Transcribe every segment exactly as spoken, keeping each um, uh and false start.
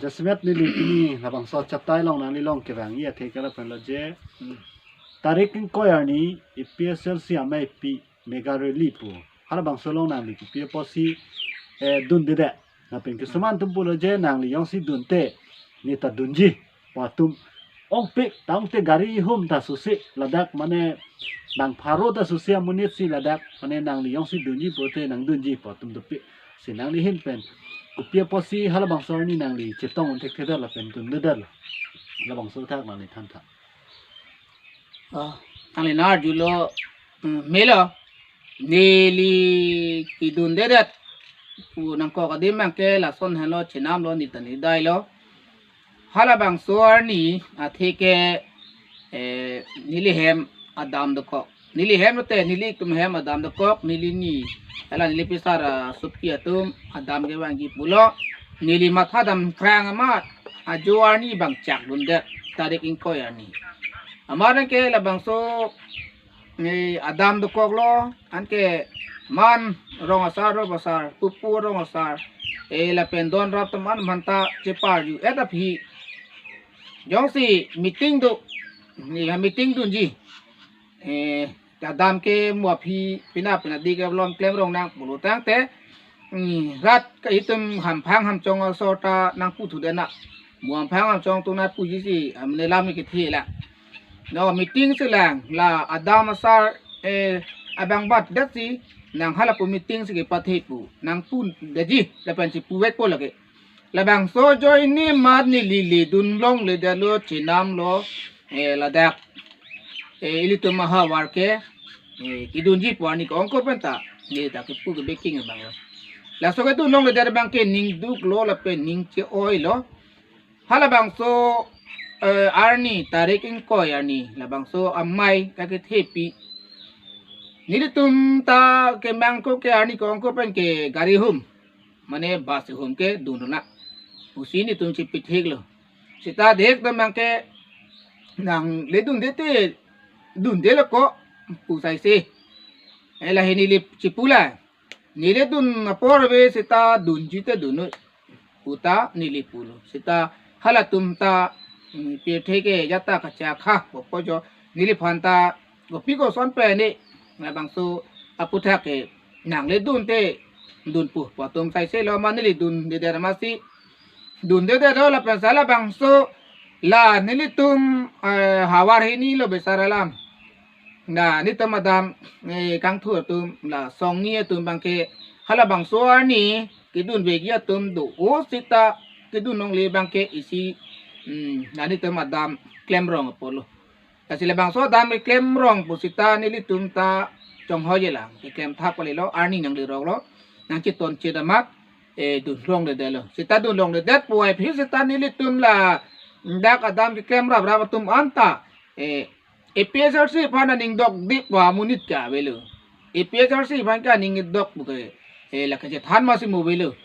Jasemet neli pini labangso chatai along nangli long kevangji athe ke lapen lo je, tarik ingkoi arni A P H L C ameipi mega rally pu. Halabangso along nangli kipi apotsi, eh, dundedet. Lapen kisuman atum pulo je nangli jongsi dunte, ne ta dunji pu atum ongpik tangte gari hum ta susi ladak mane bang pharo ta susi amonit si ladak mane nangli jongsi dunji pulote nangdunji pu atum dopik. Si nangli ahin pen kopi apotsi halabangso arni nangli chetong un thekthedet lapen dundedet lo? Labangso athak nangli thantha. Ah, nangli nang-arjulo, mm, melo, neli kedundedet pu nangkok adim abangke lason henlo, chenamlo, neta neli dailo. Halabangso arni athe ke, eh, neli hem adam dokok. Neli hem lote, nelitum hem adam dokok, neli ni, hala neli pisar, ah, sopi atum adam kevangji pulo. Neli mathadam krang amat, ajo arni abang chak dundet, tarik ingkoi arni. Amat anke labangso, eh, adam dokoklo, anke man rong asar, rong asar, pupu rong asar, eh, lapen don rap atum an manta cheparju-et aphi. Jongsi meeting do, ne ha meeting dunji. Eh, adam ke mo aphi pina pina di ke lom klem rong nang pulo tangte, mm, rat ke itum hamphang hamchong asor ta nangputhu dena. Mo hamphang hamchong atum nangpuji si, am, ne lam ke thela. No meeting si lang, la adam asar, eh, abang batdet si, nang halapu meeting si kepathe pu, nangpudetji, lapen si puvekpo lake. Labangso ajoine amat neli ledun longledetlo, chenamlo, eh, ladak, eh, ilitum ahavar ke, eh, kedunji pu arni ke-ongkok penta, neli ta kepu ke baking abang lo. Laso kedun longledet abangke ning duklo lapen ning che-oilo. Halabangso, eh, arni, tarik ingkoi arni, labangso amei kakethepi. Nelitum ta kemangkok ke arni ke-ongkok pen ke gari hum, mane bus hum kedun nang pusi nelitum chepitheklo. Seta dek abangke nangli dundete, dundelo ko pu saise. Eh, lahei neli chepu la. Neli dun apor ave seta dunji te dun noi puta neli pulo. Seta halatum ta, mm, pirthe ke jata kachakha popo jo neliphan ta kopi koson pen ne labangso aputhak ke nangli dunte dunpo pu atum saiselo, ma neli dundedet amatsi dundedetlo lapen sa labangso la nelitum, eh, havar hini lo besar alam. Na, nelitum adam, eh, kangthur atum, la songni atum abangke, halabangso arni kedunvekji atum do-o seta kedun longle abangke isi, mm, na nelitum adam klemrong apotlo. Lasi labangso adam keklem rong pu seta nelitum ta chonghoi je lang, keklem thap kalilo, arni nangli roklo, nangcheton chet amat, eh, dun longledetlo. Seta dun longledet pu ai phi seta nelitum ladak adam keklem raprap atum anta, eh, A P H L C aphan aning dokdip pu amonit ke avelo. A P H L C aphan ke aning dokdip ke, eh, la kachethan masi mo avelo.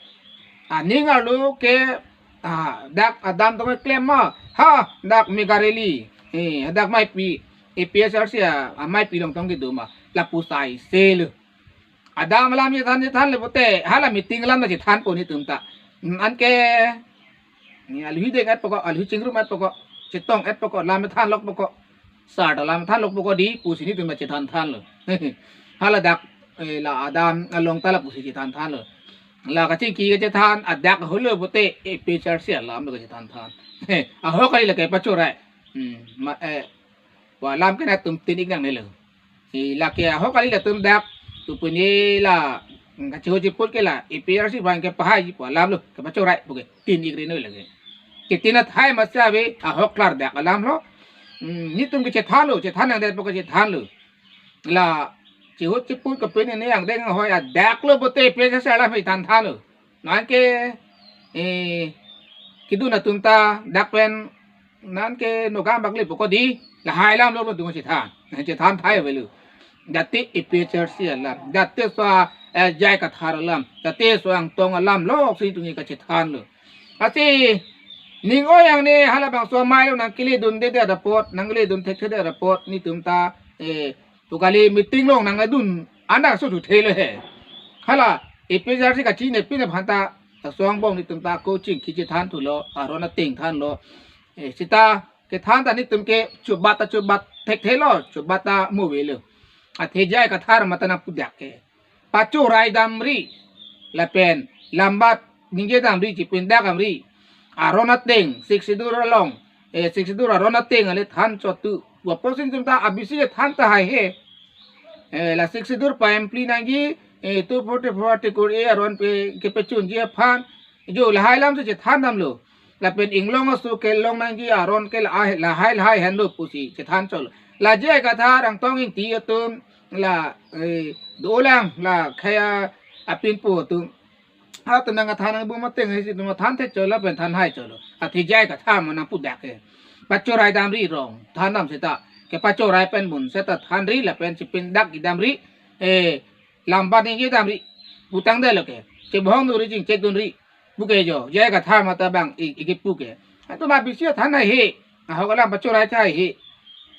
Aning arlo ke, ah, dak adam tong keklem ma, ha, dak mega rally, eh, dak meipi, A P H L C a, ameipi along tong kedo ma, lapu saiselo. Adam alam chethan chethanlo pote, hala meeting alam ta chethanpo nelitum ta. Hmm, anke, ni alhi deng-etpo ko, alhi chingrum-etpo ko, chetong-etpo ko, lam thanlokpo ko. Sar ta lam thanlokpo ko di, pusi nelitum ta chethan thanlo. Hala dak, eh, la adam along ta lapusi chethan thanlo. La kachingki kachethan, adak holo pote, A P H L C alam lo kachethan than. Ahok kali lake pachorai. Hmm, ma, eh, pu alam ke nangtum tin-ik nangnelo. Si lake ahok kali latum dak, tu puni la, mm, kachihut chiput ke la, A P H L C aphan ke pahai pu alam lo, kepachorai pu ke, tin-ik ri noi lake. Ketin athai masi ave, ahok klardak alam lo. Hmm, nelitum ke chethanlo, chethan nangdetpo ke chethanlo. La, chihut chiput ke pini ne angdeng hoi adak lo pote A P H L C alam chethan thanlo. Anke, eh, kedun atum ta dak pen anke Nagaon abang lepo ko di, lahai alam lo nelitum chethan. Chethan thai avelo. Jati A P H L C alam, jati so, eh, J I Kathar alam, jati so Angtong alam lo si nelitum kachethanlo. Lasi ning oi angne halabangso amei along nangkele dundedet apot, nangkele dun thekthedet apot nelitum ta, eh, pu kali meeting along nangdun anak so thu thelo he. Hala A P H L C kachinine pine aphan ta Laso angbong netum ta ako chingki chethan thulo, aron ateng thanlo. Eh, seta kethan ta netum ke chubat ta chubat thekthelo, chubat ta move lo. Athe J I Kathar mate nangpudak ke, pachorai damri, lapen lambat ningje damri, chepindak damri. Aron ateng, Sixth Schedule along, eh, Sixth Schedule aron ateng ale than chotu. Apotsi netum ta abisi than ta haihe. Eh, la Sixth Schedule pa-implement nangji, eh, two forty-four Article A aron pe kepachunji aphan, jo lahai alam si chethan damlo. Lapen inglong aso kelong nangji aron ke lahai lahai lahai henlo pusi chethan cholo. La J I Kathar, Angtong Ingti atum, la, eh, dolang, la khei apinpo atum, atum nangkethan nangbom ateng hisi atum than thek cholo lapen than hai cholo. Athe J I Kathar ma nangpudak ke, pachorai damri rong, than dam seta, kepachorai pen bun seta thanri lapen chepindak damri, eh, lambat ningje damri, putangdetlo ke, chebohong dunri, chingchek dunri pu ke jo, J I Kathar mate bang i, i kepu ke. Atum abisi than haihe, ahok alam pachorai tha haihe.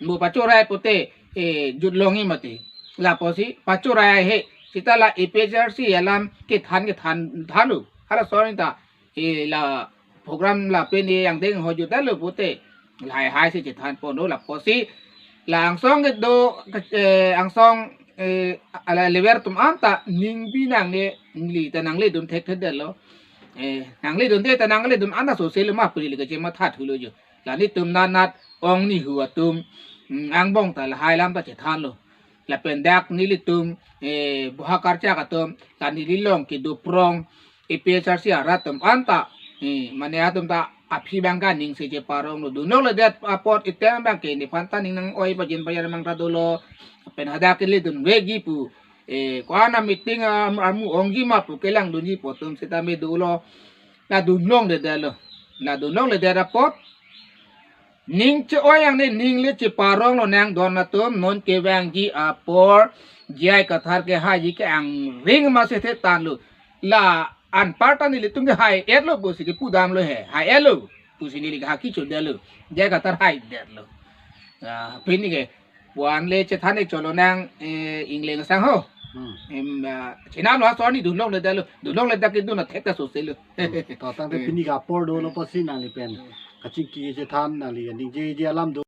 Mo pachorai pote, eh, jutlongji mati. Lapusi pachorai haihe. Seta la A P H L C alam kethan kethan thanlo. Hala sorry ta, eh, la program lapen e angdeng ho jutlo pote, lahai hai si chethan ponlo. Lapusi la angsong kedo, eh, angsong, eh, ala lever atum anta ningpi nangne, neli ta nangledun thekthedetlo. Eh, nangledunde ta nangledun anta soselo ma pu neli kachematha thulo jo. La netum nanat ong nihu atum, mm, angbong ta lahai alam ta chethanlo. Lapen dak nelitum, eh, boha karchak atum, la neli along kedo prong, A P H L C arat atum anta, eh, mane atum ta aphi bangke aning si cheparonglo. Dunlongledet apot item bangke nephan ta ning nang-oi pajin pajar mang ta dolo. Lapen hadak ke ledun vekji pu, eh, ko-an a-meeting, ah, amu ongji ma pu kelangdunji pu atum sitame dolo. La dunlongledetlo. La dunlongledet apot, ning che-oi angne, ning le cheparonglo nang don atum, non kevangji apor, J I Kathar kehaiji ke angring ma sethe tanglo. La anparta nelitum ke hai-etlo pusi kepu damlo he, hai-etlo pusi neli ke haki chodetlo, J I Kathar haidetlo. Ah, pini ke, puan le chethan-ik cholo nang, eh, Ingleng asang ho. Hmm. Em, ah, chenamlo, aso arni dunlongledetlo, dunlongledet ke dun athek ta soselo. Hmm. To tangte pini ke apor dolo pusi nangli pen kachingki chethan, nangli ningjeje alam do.